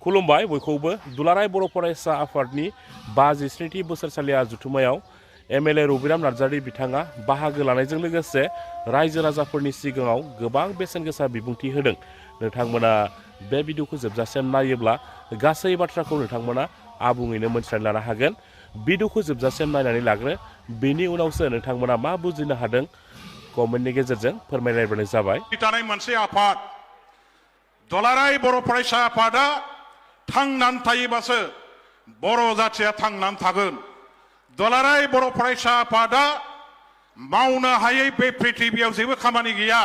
खुलुमबाय बयखौबो दुलाराय बर' फरायसा आफादनि 53थि बोसोरसालिया जथुम्मायाव एमएलए रबिराम नार्जारी बिथाङा बाहागो लानायजों लोगोसे रायजो राजाफोरनि सिगाङाव गोबां बेसेन गोसा बिबुंथि होदों। नोंथांमोना बे भिडिअखौ जोबजासिम नायोब्ला गासै बाथ्राखौ नोंथांमोना आबुङैनो मोनथिनानै लानो हागोन। भिडिअखौ जोबजासिम नायनानै लाग्रो, बेनि उनावसो नोंथांमोना मा बुजिनो हादों कमेन्टनि गेजेरजों फोरमायलायबानो जाबाय। मोनसे आफाद दुलाराय बर' फरायसा आफादा थांनानै थायोबासो बर' जाथिया थांनानै थागोन। दुलाराय बर' फरायसा आफादा मावनो हायै बे पृथिबियाव जेबो खामानि गैया।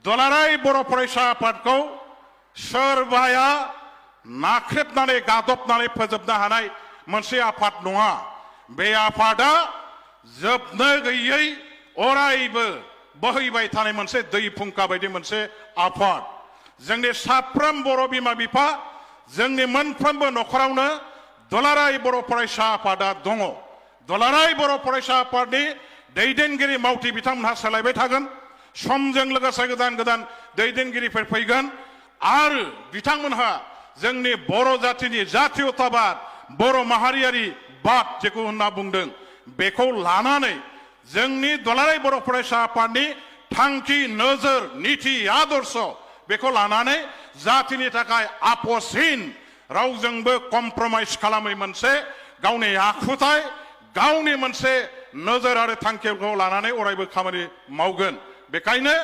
दुलाराय बर' फरायसा आफादखौ सोरबाया नाख्रेबनानै गादबनानै फोजोबनो हानाय मोनसे आफाद नङा। बे आफादा जोबनो गैयै अरायबो बोहैबाय थानाय मोनसे दै फुंखा बायदि मोनसे आफाद। जोंनि साफ्रोम बर' बिमा बिफा, जोंनि मोनफ्रोमबो नखरावनो दुलाराय बर' फरायसा आफादा दङ। दुलाराय बर' फरायसा आफादनि दैदेनगिरि मावथि बिथांमोनहा सोलायबाय थागोन। समजों लोगोसे गोदान गोदान दैदेनगिरिफोर फैगोन आरो बिथांमोनहा जोंनि बर' जातिनि जातीयताबाद, बर' माहारियारि बाद जेखौ होनना बुंदों, बेखौ लानानै जोंनि दुलाराय बर' फरायसा आफादनि थांखि, नोजोर, नीति, आदर्श बेखौ लानानै जातिनि थाखाय आफसहीन, रावजोंबो कमप्रमाइज खालामै मोनसे गावनि आखुथाय, गावनि मोनसे नोजोर आरो थांखिखौ लानानै अरायबो खामानि मावगोन। बेखायनो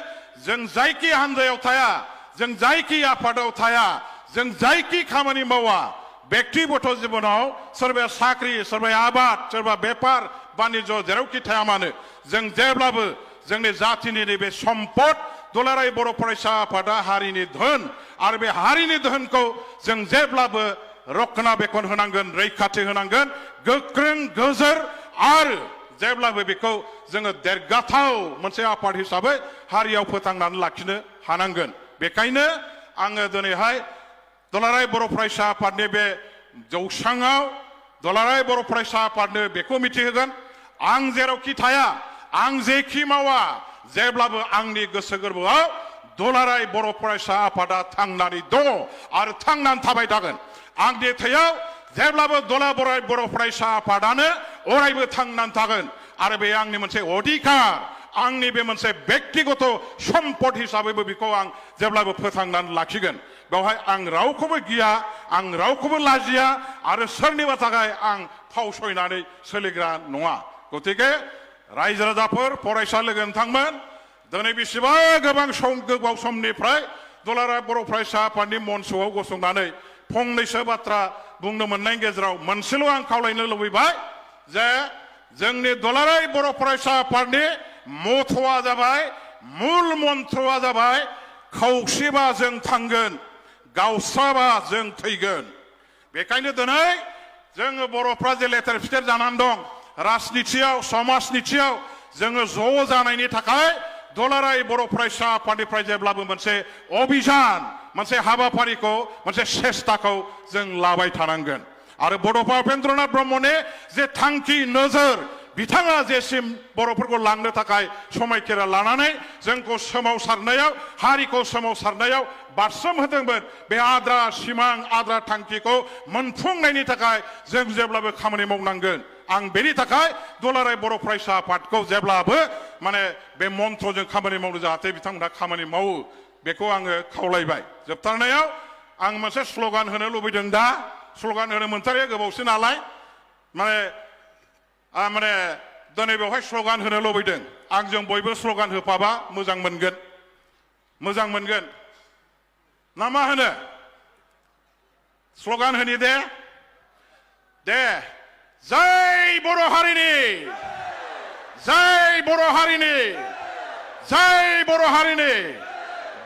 जों जायखि हान्जायाव थाया, जों जायखि आफादाव थाया, जों जायखि खामानि मावा, व्यक्तिगत जिबनाव सोरबाया साख्रि, सोरबाया आबाद, सोरबा बेपार बानिज्य जेरावखि थाया मानो, जों जेब्लाबो जोंनि जातिनि नैबे सम्पद दुलाराय बर' फरायसा आफादा हारिनि धोन, आरो बे हारिनि धोनखौ जों जेब्लाबो रक्षनाबेक्षन होनांगोन, रैखाथि होनांगोन, गोख्रों गोजोर आरो जेब्लाबो बेखौ जोङो देरगाथाव मोनसे आफाद हिसाबै हारियाव फोथांनानै लाखिनो हानांगोन। बेखायनो आङो दिनैहाय दुलाराय बर' फरायसा आफादनि बे जौसाङाव दुलाराय बर' फरायसा आफादनो बेखौ मिथिहोगोन, आं जेरावखि थाया, आं जेखि मावा, जेब्लाबो आंनि गोसो गोरबोआव दुलाराय बर' फरायसा आफादा थांनानै दङ आरो थांनानै थाबाय थागोन। आंनि थैयाव जेब्लाबो दुलाराय बर' फरायसा आफादानो अरायबो थांनानै थागोन आरो बे आंनि मोनसे अधिकार, आंनि बे मोनसे व्यक्तिगत सम्पद हिसाबैबो बेखौ आं जेब्लाबो फोथांनानै लाखिगोन। बेवहाय आं रावखौबो गिया, आं रावखौबो लाजिया आरो सोरनिबा थाखाय आं फावसयनानै सोलिग्रा नङा। गतिके रायजो राजाफोर, फरायसा लोगो नोंथांमोन, दिनै बेसेबा गोबाव समनिफ्राय दुलाराय बर' फरायसा आफादनि मन्चआव गसंनानै फंनैसो बाथ्रा बुंनो मोननायनि गेजेराव मोनसेल' आं खावलायनो लुबैबाय जे जोंनि दुलाराय बर' फरायसा आफादनि मथ'आ जाबाय, मुल मन्त्रआ जाबाय, खौसेबा जों थांगोन, गावस्राबा जों थैगोन। बेखायनो दिनै जोङो बर'फ्रा जे लेथेर फिथेर जानानै दं, राजनितियाव, समाजनितियाव जोङो ज' जानायनि थाखाय दुलाराय बर' फरायसा आफादनिफ्राय जेब्लाबो मोनसे अभियान, मोनसे हाबाफारिखौ, मोनसे सेस्ताखौ जों लाबाय थानांगोन। आरो बड'फा उपेन्द्रनाथ ब्रह्मनि जे थांखि, नोजोर, बिथाङा जेसिम बर'फोरखौ लांनो थाखाय समायखेरा लानानै जोंखौ सोमावसारनायाव, हारिखौ सोमावसारनायाव बारसोम होदोंमोन, बे आद्रा सिमां, आद्रा थांखिखौ मोनफुंनायनि थाखाय जों जेब्लाबो खामानि मावनांगोन। आं बेनि थाखाय दुलाराय बर' फरायसा आफादखौ जेब्लाबो माने बे मन्त्रजों खामानि मावनो जाहाथे बिथांमोनहा खामानि मावो, बेखौ आङो खावलायबाय। जोबथारनायाव आं मोनसे स्ल'गान होनो लुबैदों। दा स्ल'गान होनो मोनथारिया गोबावसो नालाय माने दिनै बेवहाय स्ल'गान होनो लुबैदों। आंजों बयबो स्ल'गान होफाबा मोजां मोनगोन, मोजां मोनगोन ना मा होनो? स्ल'गान होनि दे जय बर' हारिनि, जय बर' हारिनि, जय बर' हारिनि,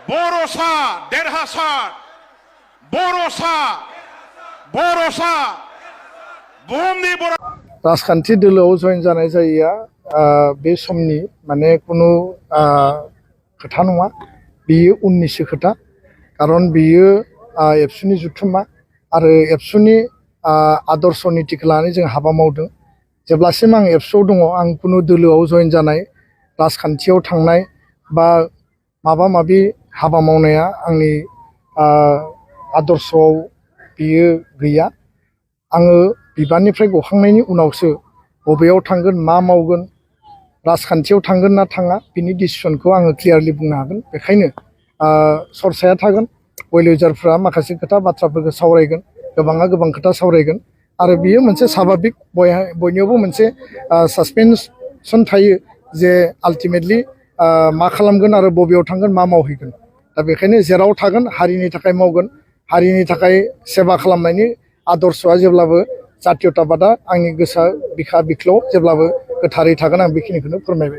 बर'सा देरहासार, बर'सा बुहुमनि बर' राजखान्थि दोलोआव जयेन जानाय जायैया बे समनि माने कुनु खोथा नङा, बेयो उननिसो खोथा। खारन बेयो एबसुनि जुथुम्मा आरो एबसुनि आदर्श नीतिखौ लानानै जों हाबा मावदों। जेब्लासिम आं एबसुआव दङ, आं कुनु दोलोआव जयेन जानाय, राजखान्थियाव थांनाय बा माबा माबि हाबा मावनाया आंनि आदर्शआव बियो गैया आङो बिबाननिफ्राय गखांनायनि उनावसो बबेयाव थांगोन मा मावगोन राजखान्थियाव थांगोन ना थाङा बिनि डिसिसनखौ आङो क्लियारलि बुंनो हागोन बेखायनो सरसाया थागोन वेल-उइजारफ्रा माखासे खोथा बाथ्राफोरखौ सावरायगोन गोबाङा गोबां खोथा सावरायगोन आरो बियो मोनसे स्वाभाबिक बयनियावबो मोनसे सासपेनसन थायो जे आल्टिमेटलि मा खालामगोन आरो बबेयाव थांगोन मा मावहैगोन दा बेखायनो जेराव थागोन हारिनि थाखाय मावगोन हारिनि थाखाय सेबा खालामनायनि आदर्शआ जेब्लाबो जातीयताबादा आंनि गोसोआ बिखा बिख्लोआव जेब्लाबो गोथारै थागोन आं बेखिनिखौनो फोरमायबाय